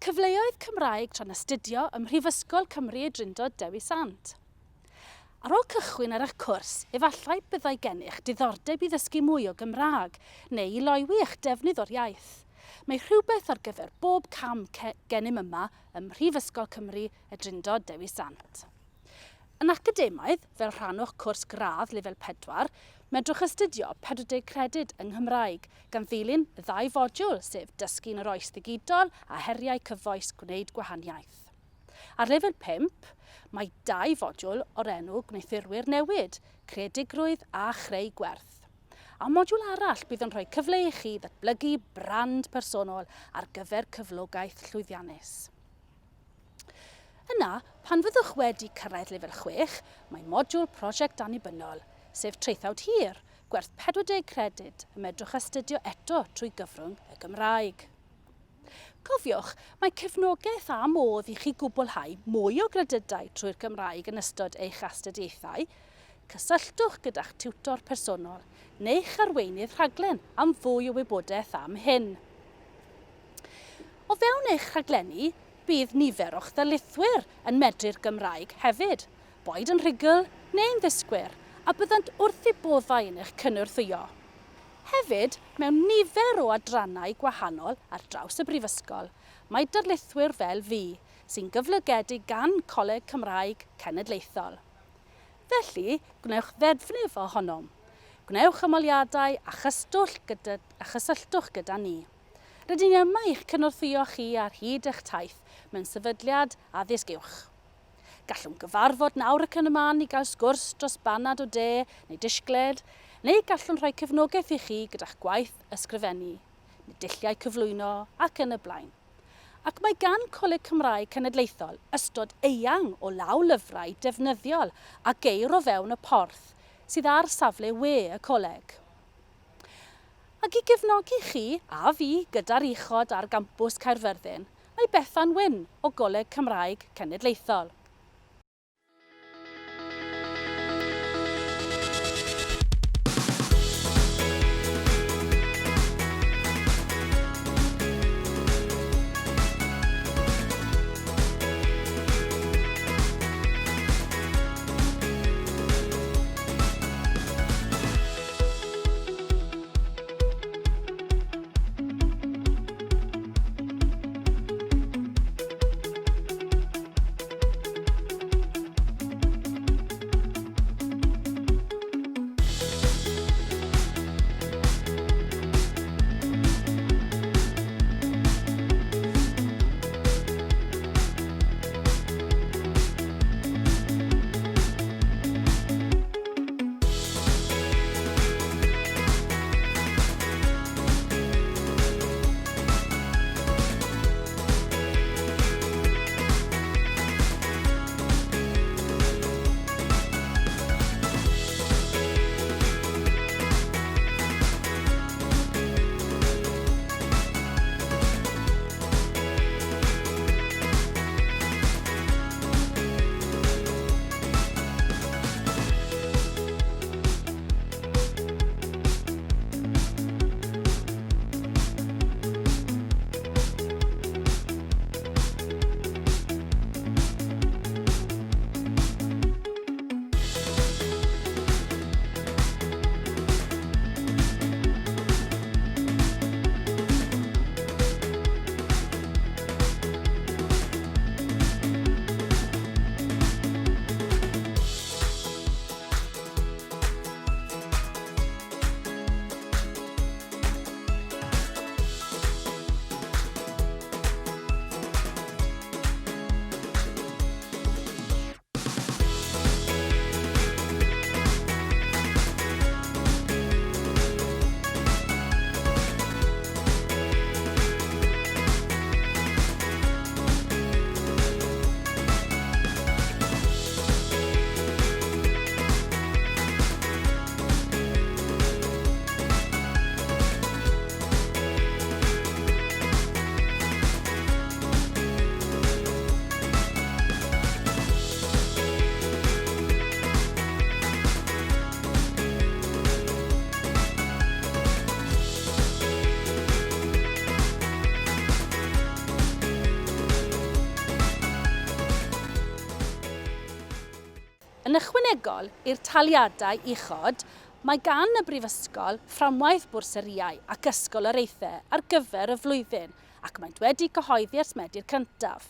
Cyfleoedd Cymraeg tra'n astudio ym Mhrifysgol Cymru Y Drindod Dewi Sant. Ar ôl cychwyn ar eich cwrs, efallai byddai gennych diddordeb i ddysgu mwy o Gymraeg neu i loywi eich defnydd o'r iaith. Mae rhywbeth ar gyfer bob cam gennym yma ym Mhrifysgol Cymru Y Drindod Dewi Sant. Yn academaidd, fel rhan o'ch cwrs gradd lefel 4, medrwch astudio 40 credyd yng Nghymraeg, gan ddilyn y ddau fodiwl, sef Dysgu yn yr Oes Ddigidol a Heriau Cyfoes Gwneud Gwahaniaeth. Ar lefel 5, mae dau fodiwl o'r enw Gwneuthurwyr Newid, Creadigrwydd a Chreu Gwerth. A modiwl arall bydd yn rhoi cyfle i chi ddatblygu brand personol ar gyfer cyflogaeth llwyddiannus. Yna, pan fyddwch wedi cyrraedd lefel 6, mae modiwl Prosiect Annibynnol, sef traethawd hir, gwerth 40 credyd, y medrwch astudio eto trwy gyfrwng y Gymraeg. Cofiwch, mae cefnogaeth a modd i chi gwblhau mwy o gredydau trwy'r Gymraeg yn ystod eich astudiaethau. Cysylltwch gyda'ch tiwtor personol neu'ch arweinydd rhaglen am fwy o wybodaeth am hyn. O fewn eich rhaglenni, bydd nifer o'ch ddarlithwyr yn medru'r Gymraeg hefyd, boed yn rhugl neu'n ddysgwyr, a byddant wrth eu boddau yn eich cynorthwyo. Hefyd, mewn nifer o adrannau gwahanol ar draws y Brifysgol, mae darlithwyr fel fi, sy'n gyflogedig gan Coleg Cymraeg Cenedlaethol. Felly, gwnewch ddefnydd ohonom. Gwnewch ymholiadau a chyswllt gyda, a chysylltwch gyda ni. Rydyn ni yma i'ch cynorthwyo chi ar hyd eich taith mewn sefydliad addysg uwch. Gallwn gyfarfod nawr ac yn y man i gael sgwrs dros banad o de neu disgled, neu gallwn rhoi cefnogaeth i chi gyda'ch gwaith ysgrifennu, neu dulliau cyflwyno ac yn y blaen. Ac mae gan Coleg Cymraeg Cenedlaethol ystod eang o law-lyfrau defnyddiol a geir o fewn y porth sydd ar safle we y Coleg. Ac i gefnogi chi a fi gyda'r uchod ar gampws Caerfyrddin, mae Bethan Wyn o Goleg Cymraeg Cenedlaethol. Yn ychwanegol i'r taliadau uchod, mae gan y Brifysgol fframwaith bwrsarïau ac ysgoloriaethau ar gyfer y flwyddyn ac maent wedi cyhoeddi ers Medi'r cyntaf.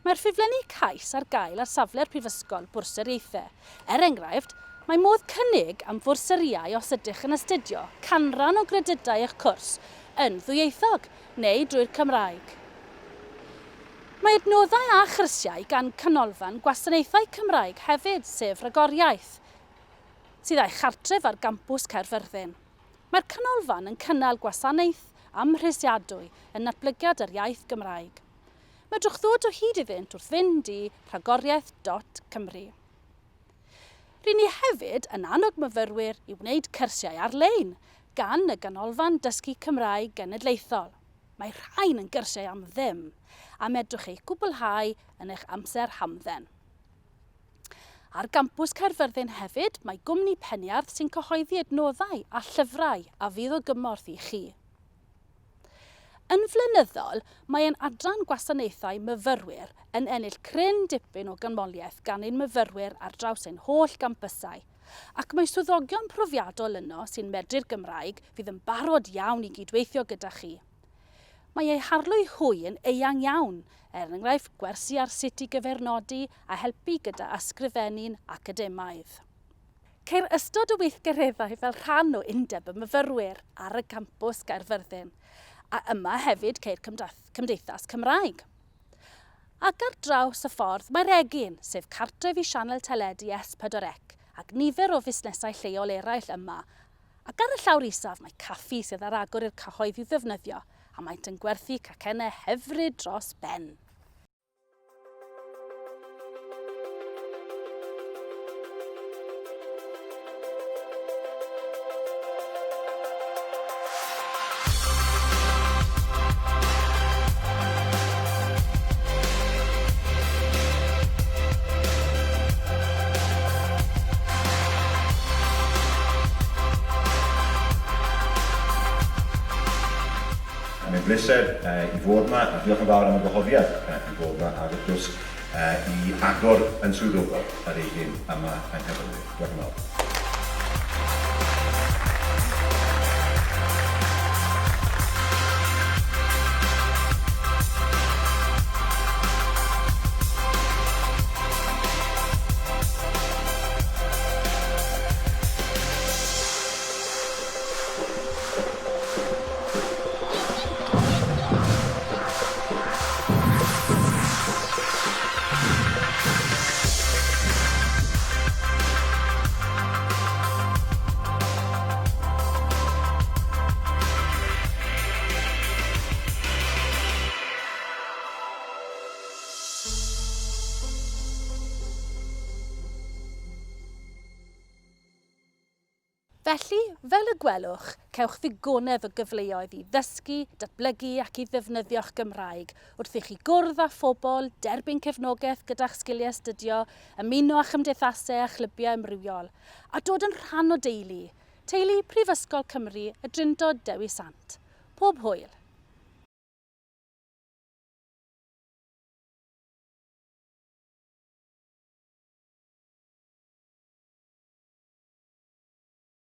Mae'r ffurflenni cais ar gael ar safle'r Prifysgol Bwrsariaethau. Er enghraifft, mae modd cynnig am fwrsarïau os ydych yn astudio canran o gredydau eich cwrs yn ddwyieithog neu drwy'r Cymraeg. Mae adnoddau a chyrsiau gan Canolfan Gwasanaethau Cymraeg hefyd, sef Rhagoriaith, sydd â'i chartref ar gampws Caerfyrddin. Mae'r Canolfan yn cynnal gwasanaeth amhrisiadwy yn natblygiad yr iaith Gymraeg. Medrwch ddod o hyd iddynt wrth fynd i rhagoriaeth dot cymru. Ry'n ni hefyd yn annog myfyrwyr i wneud cyrsiau ar-lein gan y Ganolfan Dysgu Cymraeg Genedlaethol. Mae rhain yn gyrsiau am ddim, a medrwch eu cwblhau yn eich amser hamdden. Ar gampws Caerfyrddin hefyd, mae gwmni Peniarth sy'n cyhoeddi adnoddau a llyfrau a fydd o gymorth i chi. Yn flynyddol, mae ein adran Gwasanaethau Myfyrwyr yn ennill cryn dipyn o ganmoliaeth gan ein myfyrwyr ar draws ein holl gampysau, ac mae swyddogion profiadol yno sy'n medru'r Gymraeg fydd yn barod iawn i gydweithio gyda chi. Mae eu harlwy hwy yn eang iawn, er enghraifft gwersi ar sut i gyfeirnodi a helpu gyda ysgrifennu'n academaidd. Ceir ystod o weithgareddau fel rhan o Undeb y Myfyrwyr ar y campws Gaerfyrddin, a yma hefyd ceir Cymdeithas Cymraeg. Ac ar draws y ffordd mae'r Egin, sef cartref i sianel teledu S4C ac nifer o fusnesau lleol eraill yma. Ac ar y llawr isaf mae caffi sydd ar agor i'r cyhoedd i'w ddefnyddio a maent yn gwerthu cacennau hyfryd dros ben. Mae'n bleser i fod yma a diolch yn fawr am y gwahoddiad i fod yma ac wrth gwrs i agor yn swyddogol yr egin yma yng Nghaerfyrddin. Diolch yn fawr. Felly, fel y gwelwch, cewch ddigonedd o gyfleoedd i ddysgu, datblygu ac i ddefnyddio'ch Gymraeg wrth i chi gwrdd â phobl, derbyn cefnogaeth gyda'ch sgiliau astudio, ymuno â chymdeithasau a chlybiau amrywiol, a dod yn rhan o deulu, teulu Prifysgol Cymru y Drindod Dewi Sant. Pob hwyl!